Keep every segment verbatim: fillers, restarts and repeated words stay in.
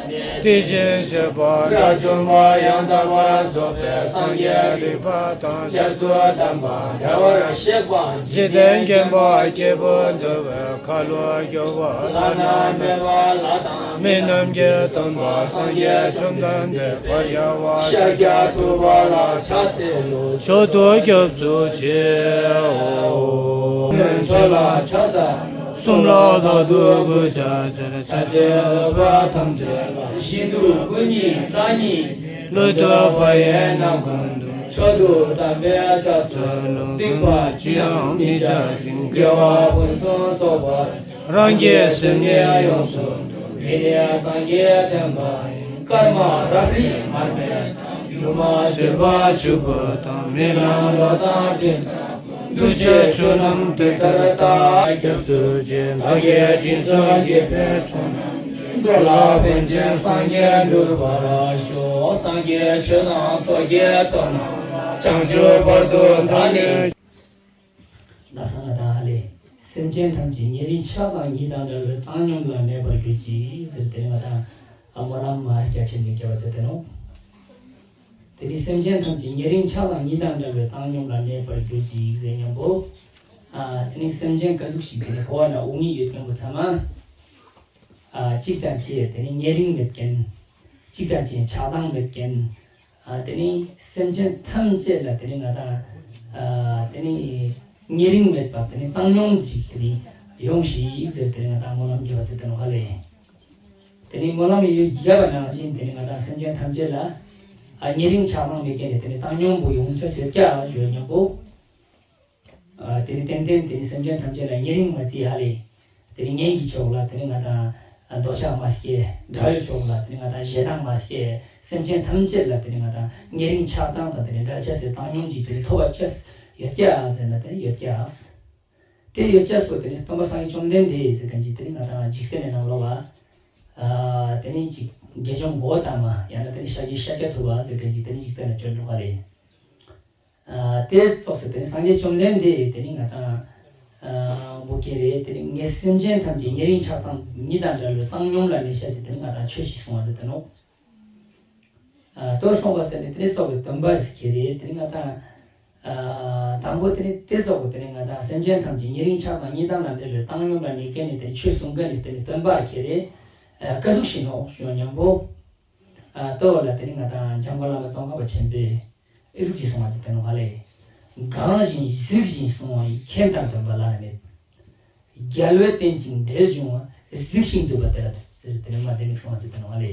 དེ་བཞིན་གཤེགས་པ་དགྲ་བཅོམ་པ་ཡང་དག་པར་རྫོགས་པའི་སངས་རྒྱས་རིག་པ་དང་སྤྱད་ཚུལ་དམ་པ་བདེ་བར་གཤེགས་པ་འཇིག་རྟེན་མཁྱེན་པ་སྐྱེས་བུ་འདུལ་བའི་ཁ་ལོ་སྒྱུར་བ་བླ་ན་མེད་པ་ལྷ་དང་མི་རྣམས་ཀྱི་སྟོན་པ་སངས་རྒྱས་བཅོམ་ལྡན་འདས་དཔལ་རྒྱལ་བ་ཤཱཀྱ་ཐུབ་པ་ལ་ཕྱག་འཚལ་ལོ། མཆོག་ཏུ་སྐྱབས་སུ་མཆིའོ། མཆོག་ལ་ཕྱག་འཚལ་ལོ། གསུམ་ལ་བདག་ཏུ་གུས་ཕྱག་འཚལ། ཕྱག་འཚལ་འོས་པ་ཐམས་ཅད་ལ། ཞིང་དུ་སྐུ་གཉིས་རྟ་གཉིས། ལུས་བཏུད་པ་ཡིས་རྣམ་ཀུན་ཏུ། མཆོག་ཏུ་དད་པས་ཕྱག་འཚལ་ལོ། སྡིག་པ་ཅི་ཡང་མི་བྱ་ཞིང་། དགེ་བ་ཕུན་སུམ་ཚོགས་པ། རང་གི་སེམས་ནི་ཡོངས་སུ་འདུལ། འདི་ནི་སངས་རྒྱས་བསྟན་པ་ཡིན། སྐར་མ་རབ་རིབ་མར་མེ་དང་། སྒྱུ་མ་བྱེད་པ་ཆུ་བུར་དང་། རྨི་ལམ་གློག་དང་སྤྲིན་ལྟ་བུ། འདུ་བྱེད་ཆོས་རྣམས་དེ་ལྟར་རྟག། སྐྱབས་སུ་མཆི། བདག་གིས་སྦྱིན་སོགས་བགྱིས་པའི་ཚོགས་རྣམས་ཀྱིས། འགྲོ་ལ་ཕན་ཕྱིར་སངས་རྒྱས་འགྲུབ་པར་ཤོག། སངས་རྒྱས་ཆོས་དང་ཚོགས་ཀྱི་མཆོག་རྣམས་ལ། བྱང་ཆུབ་བར་དུ་བདག་ནི། ལ་སང་ང་དང་ཧ་ལེ། སེམས་ཅན་ཐམས་ཅད་ཉེ་རིང་ཆགས་སྡང་གཉིས་དང་བྲལ་བའི་བཏང་སྙོམས་ལ་གནས་པར་གྱུར་ཅིག་ཟེར་ཏེ་ང་དང་སྨོན་ལམ་མ་རྒྱ་ཆེན་ནི་རྒྱབ་པ་ཟེར་ཏེ་ནོག། དེ་ནི་སེམས་ཅན་ཐམས་ཅད་ཉེ་རིང་ཆགས་སྡང་གཉིས་དང་བྲལ་བའི་བཏང་སྙོམས་ལ་གནས་པར་གྱུར་ཅིག་ཟེར་ཉམ་པོ། ཨ་དེ་ནི་སེམས་ཅན་ག་ཟུག་ཞིག་དེ་ནི་འཁོར་བ་ན་དབུགས་ཉིད་ཡོད་མཁན་པོ་ཚང་མ། ཨ་གཅིག་དང་གཅིག་དེ་ནི་ཉེ་རིང་མེད་མཁན། གཅིག་དང་གཅིག་ཆགས་སྡང་མེད་མཁན། ཨ་དེ་ནི་སེམས་ཅན་ཐམས་ཅད་ལ་དེ་ནི་ང་དང་ཨ་དེ་ནི་ཉེ་རིང་མེད་པ་དེ་ནི་བཏང་སྙོམས་ཅིག་དེ་ནི་ཡོང་ཞིག་ཟེར་དེ་ནི་ང་དང་སྨོན་ལམ་རྒྱབ་པ་ཟེར་ཏེ་ནོག་ཧ་ལེ། དེ་ནི་སྨོན་ལམ་ཡོད་རྒྱབ་པ་ནང་བཞིན་དེ་ནི་ང་དང་སེམས་ཅན་ཐམས་ཅད་ལ་ཨ་ཉེ་རིང་ཆགས་སྡང་མེད་མཁན་ནི་དེ་ནི་བཏང་སྙོམས་པོ་ཡོང་ཆ་ཟེར་ཀྱག་ཞུ་ཉམ་པོ། ཨ་དེ་ནི་ཏན་ཏན་དེ་ནི་སེམས་ཅན་ཐམས་ཅད་ལ་ཉེ་རིང་མ་བརྩི་ཧ་ལེ། དེ་ནི་གཉེན་གྱི་ཕྱོགས་ལ་དེ་ནི་ང་དང་འདོད་ཆགས་མ་སྐྱེ། དགྲ་བོའི་ཕྱོགས་ལ་དེ་ནི་ང་དང་ཞེ་སྡང་མ་སྐྱེ། སེམས་ཅན་ཐམས་ཅད་ལ་དེ་ནི་ང་དང་ཉེ་རིང་ཆགས་སྡང་དང་དེ་ནི་བྲལ་ཆ་ཟེར་བཏང་སྙོམས་ཀྱི་དེ་ནི་ཐོབ་པ་ཅེས་ཡོད་ཀྱག་ཟེར་ན་དེ་ནི་ཡོད་ཀྱག། དེ་ཡོད་ཅེས་པོ་དེ་ནི་སྟོན་པ་སངས་རྒྱས་བཅོམ་ལྡན་འདས་ཟེར་མཁན་ཅིག་དེ་ནི་ང་དང་འཇིག་རྟེན་ནི་ནང་ལོགས་ལ། ཨ་དེ་ནི་ཅིག་དགེ་སྦྱོང་གོ་ཏ་མ་ཡང་ན་དེ་ནི་ཤཱཀྱ་ཤཱཀྱ་ཐུབ་པ་ཟེར་མཁན་ཅིག་དེ་ནི་འཇིག་རྟེན་ལ་བྱོན་འགྲོ་བ་ལེ། ཨ་དེ་ཙོགས་སེ་དེ་ནི་སངས་རྒྱས་བཅོམ་ལྡན་འདས་དེ་ནི་ང་དང་ཨ་བོ་ཀེ་རེ་དེ་ནི་ངས་སེམས་ཅན་ཐམས་ཅད་ཉེ་རིང་ཆགས་སྡང་གཉིས་དང་བྲལ་བའི་བཏང་སྙོམས་ལ་གནས་ཤེས་སི་དེ་ནི་ང་དང་ཆོས་ཤིག་གསུང་བ་ཟེར་ཏེ་ནོག། ཨ་དོ་གསུངས་པ་ཟེར་ནི་དེ་ནི་ཙོགས་སི་སྟོན་པ་ཟེར་ཀེ་རེ་དེ་ནི་ང་དང་ཨ་དང་པོ་དེ་ནི་དེ་ཙོགས་སི་དེ་ནི་ང་དང་སེམས་ཅན་ཐམས་ཅད་ཉེ་རིང་ཆགས་སྡང་གཉིས་དང་བྲལ་བའི་བཏང་སྙོམས་ལ་གནས་མཁན་ནི་དེ་ནི་ཆོས་གསུང་མཁན་ནི་དེ་ནི་སྟོན་པ་ཀེ་རེ་ཨ་ག་ཟུག་ཞིག་ནོག་ཞུ་ཉམ་པོ། ཨ་ལྟོས་ལ་དེ་ནི་ང་དང་འཇམ་མགོན་བླ་མ་ཙོང་ཁ་པ་ཆེན་པོས་ཨི་ཟུག་ཅིག་གསུངས་པ་ཟེར་ཏེ་ནོག་ཧ་ལེ། གང་ཞིག་གཟིགས་ཤིང་བསྲུང་བ་ཡིས། མཁྱེན་དང་སྟོན་པ་བླ་ན་མེད། རྒྱལ་བས་བསྟེན་ཅིང་འབྲེལ་འབྱུང་བ། གཟིགས་ཤིང་འདུད་པ་དེ་ལ་འདུད་ཟེར་དེ་ནི་མ་དེ་ནི་གསུངས་པ་ཟེར་ཏེ་ནོག་ཧ་ལེ།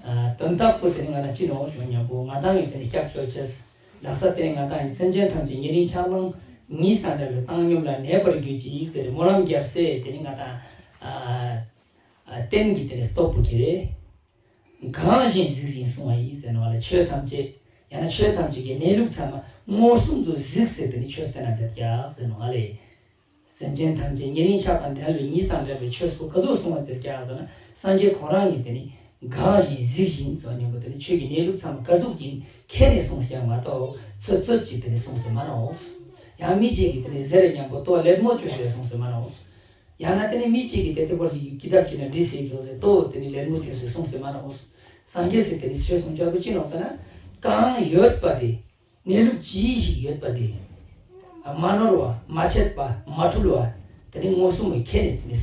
ཨ་དོན་དག་པོ་དེ་ནི་ང་དང་ཅི་ནོག་ཞུ་ཉམ་པོ་ང་དང་ངི་དེ་ནི་སྐྱབས་བཅོལ་ཅེས། ལགས་སོ་དེ་ནི་ང་དང་ངི་སེམས་ཅན་ཐམས་ཅད་ཉེ་རིང་ཆགས་སྡང་གཉིས་དང་བྲལ་བའི་བཏང་སྙོམས་ལ་གནས་པར་གྱུར་ཅིག་ཟེར་སྨོན་ལམ་རྒྱབ་སེ་དེ་ནི་ང་དང་ཨ་ཨ་རྟེན་གྱི་དེ་ནི་སྟོབས་པོ་ཀེ་རེ། གང་ཞིག་གཟིགས་ཤིང་བསྲུང་བ་ཡིས་ཟེར་ནོག་ལེ། ཆོས་ཐམས་ཅད་ཡང་ན་ཆོས་ཐམས་ཅད་ཀྱི་གནས་ལུགས་ཚང་མ་མངོན་སུམ་དུ་གཟིགས་ཟེར་དེ་ནི་ཆོས་སྟོན་ན་མཛད་ཀྱག་ཟེར་ནོག་ལེ། སེམས་ཅན་ཐམས་ཅད་ཉེ་རིང་ཆགས་དང་བྲལ་བའི་གཉིས་དང་བྲལ་བའི་ཆོས་པོ་ག་ཟུག་གསུང་བ་མཛད་ཀྱག་ཟེར་ན་སངས་རྒྱས་ཁོང་རང་གིས་དེ་ནི་གང་ཞིག་གཟིགས་ཤིང་ཟེར་ཉམ་པོ་དེ་ནི་ཆོས་ཀྱི་གནས་ལུགས་ཚང་མ་ག་ཟུག་ཡིན་མཁྱེན་ནས་གསུངས་ཀྱག་མ་གཏོགས་ཚོད་ཚོད་ཅིག་དེ་ནི་གསུངས་ཏེ་མ་ནོག། ཡང་མི་གཅིག་གིས་དེ་ནི་ཟེར་ཉམ་པོ་ལྟོས་ལད་མོ་བཅོས་ཏེ་གསུངས་ཏེ་མ་ནོག། ཡང་ན་དེ་ནི་མི་གཅིག་གིས་དེ་ལྟ་བུ་ཞིག་གི་ཀི་ཏབ་ཅིག་ན་བྲིས་ཟེར་གྱི་ཡོད་ཟེར་ལྟོས་དེ་ནི་ལད་མོ་བཅོས་ཏེ་གསུངས་ཏེ་མ་ནོག། སངས་རྒྱས་སི་དེ་ནི་ཆོས་གསུང་ཅེས་པོ་ཅི་ནོག་ཟེར་ན། གང་ཡོད་པ་དེ། གནས་ལུགས་ཅི་ཞིག་ཡོད་པ་དེ། མ་ནོར་བ་མ་ཆད་པ་མ་འཁྲུལ་བ། དེ་ནི་མངོན་སུམ་དུ་མཁྱེན་ནས་དེ་ནི་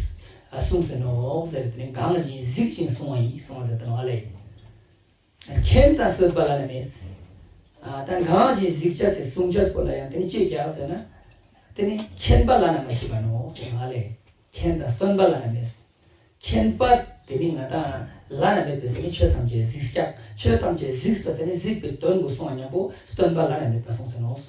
གསུངས་ཏེ་ནོག་ཟེར་དེ་ནི་གང་ཞིག་གཟིགས་ཤིང་བསྲུང་བ་ཡིས་གསུངས་པ་ཟེར་ཏེ་ནོག་ལེ། མཁྱེན་དང་སྟོན་པ་བླ་ན་མེད། ཨ་ད་གང་ཞིག་གཟིགས་ཅེས་སི་བསྲུང་ཅེས་པོ་ལ་ཡང་དེ་ནི་ཅི་ཡོད་ཀྱག་ཟེར་ན། དེ་ནི་མཁྱེན་པ་བླ་ན་མ་མཆིས་པ་ནོག་ཟེར་ནོག་ལེ། མཁྱེན་དང་སྟོན་པ་བླ་ན་མེད། མཁྱེན་པ་དེ་ནི་ང་དང་བླ་ན་མེད་པའི་ཟེར་ནི་ཆོས་ཐམས་ཅད་གཟིགས་ཀྱག། ཆོས་ཐམས་ཅད་གཟིགས་པ་ཟེར་ནི་གཟིགས་པའི་དོན་གོ་གསུང་བ་ཉམ་པོ་སྟོན་པ་བླ་ན་མེད་པ་གསུངས་ཏེ་ནོག།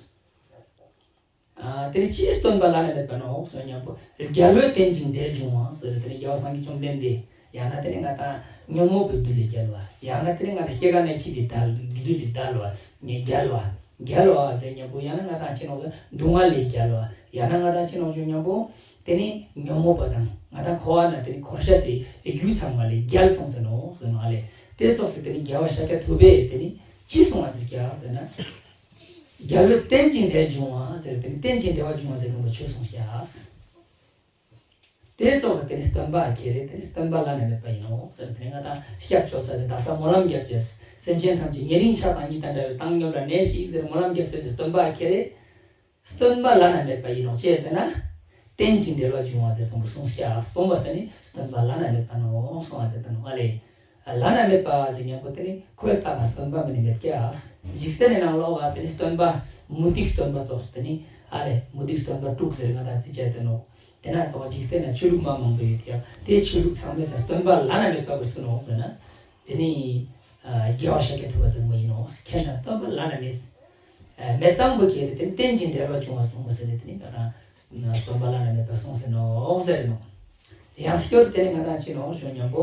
ཨ་དེ་ནི་ཅིའི་སྟོན་པ་བླ་ན་མེད་པ་ནོག་གསུང་ཉམ་པོ་རྒྱལ་བས་བསྟེན་ཅིང་འབྲེལ་འབྱུང་བ་ཟེར་དེ་ནི་རྒྱལ་བ་སངས་རྒྱས་བཅོམ་ལྡན་འདས་ཡང་ན་དེ་ནི་ང་དང་ཉོན་མོངས་པའི་བདུད་ལས་རྒྱལ་བ་ཡང་ན་དེ་ནི་ང་དང་སྐྱེ་རྒ་ན་འཆིའི་བདུད་ལས་རྒྱལ་བ་ངས་རྒྱལ་བ་རྒྱལ་བ་ཟེར་ཉམ་པོ་ཡང་ན་ང་དང་ཅི་ནོག་ཟེར་སྡུག་བསྔལ་ལས་རྒྱལ་བ་ཡང་ན་ང་དང་ཅི་ནོག་ཟེར་ཉམ་པོ། དེ་ནི་ཉོན་མོངས་པ་དང་ང་དང་འཁོར་བ་ན་དེ་ནི་འཁོར་ཤེས་སི་རྒྱུ་ཚང་མ་ལས་རྒྱལ་སོང་ཟེར་ནོག་ཟེར་ནོག་ལེ། དེ་ཙོགས་སི་དེ་ནི་རྒྱལ་བ་ཤཱཀྱ་ཐུབ་པས་དེ་ནི་ཅི་གསུངས་པ་ཟེར་ཀྱག་ཟེར་ན། རྒྱལ་བས་བསྟེན་ཅིང་འབྲེལ་འབྱུང་བ་ཟེར་དེ་ནི་བསྟེན་ཅིང་འབྲེལ་བ་འབྱུང་བ་ཟེར་ནོག་ཆོས་གསུངས་ཀྱག། དེ་ཙོགས་ལ་དེ་ནི་སྟོན་པ་ཁྱེར་རེ་དེ་ནི་སྟོན་པ་བླ་ན་མེད་པ་ཡིན་ནོག་ཟེར། དེ་ནི་ང་དང་སྐྱབས་བཅོལ་ས་ཟེར་དག་ས་སྨོན་ལམ་རྒྱབ་ཅེས་སེམས་ཅན་ཐམས་ཅད་ཉེ་རིང་ཆགས་སྡང་གཉིས་དང་བྲལ་བའི་བཏང་སྙོམས་ལ་གནས་ཤིག་ཟེར་སྨོན་ལམ་རྒྱབ་ཅེས་སྟོན་པ་ཁྱེར་རེ། སྟོན་པ་བླ་ན་མེད་པ་ཡིན་ནོག་ཅི་ཟེར་ན། རྟེན་ཅིང་འབྲེལ་བར་འབྱུང་བ་ཟེར་དང་པོ་གསུངས་ཀྱག་གསུངས་པ་ཟེར་ནི་སྟོན་པ་བླ་ན་མེད་པ་ནོག་གསུངས་པ་ཟེར་དང་ནོག་ཨ་ལེ། བླ་ན་མེད་པ་ཟེར་ཉམ་པོ་དེ་ནི་ཁོའི་ལྟག་ན་སྟོན་པ་མ་ནེ་མེད་ཀྱག་འཇིག་རྟེན་ནི་ནང་ལོགས་ལ་དེ་ནི་སྟོན་པ་མུ་སྟེགས་སྟོན་པ་ཙོགས་དེ་ནི་ཨ་ལེ་མུ་སྟེགས་སྟོན་པ་དྲུག་ཟེར་ང་དང་རྩི་བྱ་དེ་ནོག་དེ་ན་ཙོགས་འཇིག་རྟེན་ན་ཆོས་ལུགས་མ་མང་པོ་ཡོད་ཀྱག་དེ་ཆོས་ལུགས་ཚང་མའི་སང་སྟོན་པ་བླ་ན་མེད་པ་བོ་སུ་ནོག་ཟེར་ན། དེ་ནི་ཨ་རྒྱལ་བ་ཤཱཀྱ་ཐུབ་པ་ཟེར་མོ་ཡིན་ནོག་ཁྱེད་ན་སྟོན་པ་བླ་ན་མེད། ཨ་མེད་དང་པོ་ཁྱེར་རེ་དེ་ནི་རྟེན་ཅིང་འབྲེལ་བར་འབྱུང་བ་གསུངས་པ་ཟེར་ནི་དེ་ནི་ང་དང་སྟོན་པ་བླ་ན་མེད་པ་གསུངས་ཟེར་ནོག་ཟེར་ནོག་ཡང་སྐྱོར་དེ་ནི་ང་དང་ཅི་ནོག་ཞུ་ཉམ་པོ།